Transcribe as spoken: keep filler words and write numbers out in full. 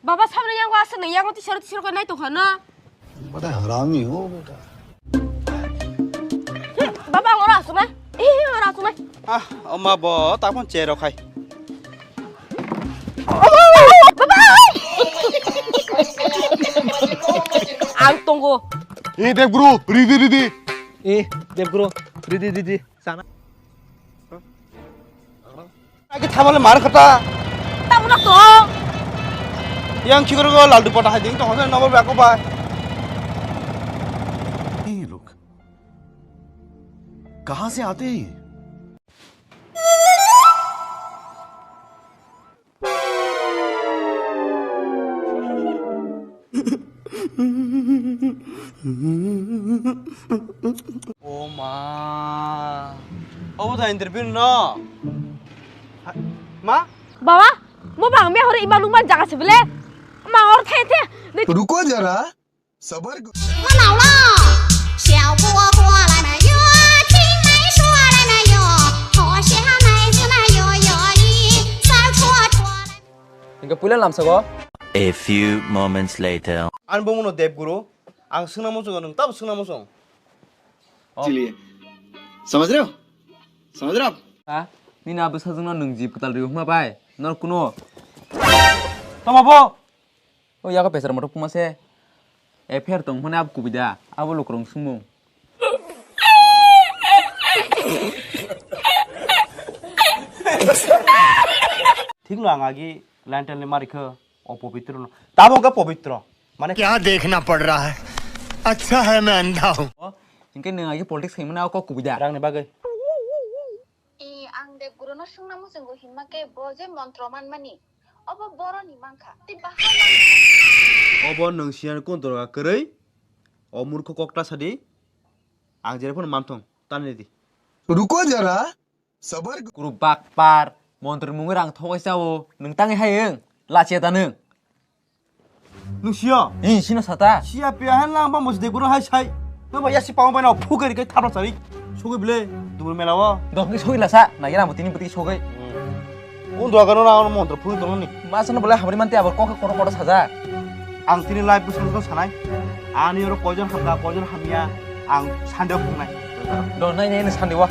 Baba, samni yango aswk ni yango tisaro tisaro khe nai tongkha no. Bada harami ho beta. Baba, ang oro aswk nai. Eh, oro aswk nai. Ah, oma bo takon chero khai. Baba! Ang tongo. Eh, Debguru, ridi, ridi. Eh, Debguru, ridi, ridi. Sana. Agi thamale mar khata. Tamo na to. Yang chikor go laldu pata hai ding to hone nobo bako ba. ये लोग कहाँ से आते हैं? O ma. Obo da interview no? Ha, ma? Baba, mo bang me hore ima nungman jaga se bele. Ma or the the. रुको जरा, सबर करो। 我老了，小波过来没有？青梅说来没有？脱下妹子没有？有一三戳戳来。 Hingke puila lamsago. A few moments later. Ani bumungno Debguru, ang swngna muchungo, nwng tabo swngna muchung. Oh. Chili. समझ रहे हो? समझ रहे हो आप? Ha? Nini abo sajwkno nwng jib kwtal rw hwnma bai? Nor kuno. Tamo bo? O yago pesar motor puma se. F I R tong phone abo kubui da. Abo lukurok swngmung. Thikno ang agi line line marikho o pobitro no. Tamo khe pobitro. Mane क्या देखना पड़ रहा है? अच्छा है मैं अंधा हूँ। Hinkhe nwng agi politics khaimani o kok kubui da. Rangni bagwi. E, ang Debguru no swngna muchungo hinma khe bo je montro manmani. Obo boroni mankha. Tei bahai mankha. Obo nwng siyan kun dorga kwrwi? O murkho kok ta sadi. Ang jere phano manthong, tanwi di. रुको जरा, सबर करो। Kuru bakpar, montri mungwi rang thogwi chao, nwng tangwi hayung, lachiya da nwng. Nwng siya? Ee, sino sata. Siya piya hai lang ba mos Debguru hai sai. Nwng ba yasi pang bai na phugari kai thapra sari. Sogwi bile, dubur mela o. Dok ni sogwi lasa, nagi ramo tini bwtwi sogwi. Undo agano na montro phugwi tongni. Masano bole hamri mante abor kokha kotor kotor saja. Ang tini live bwskango sanai. Ani oro koijon hamkha, koijon hamya, ang sande o phungnai. Do nai nai nai sande o.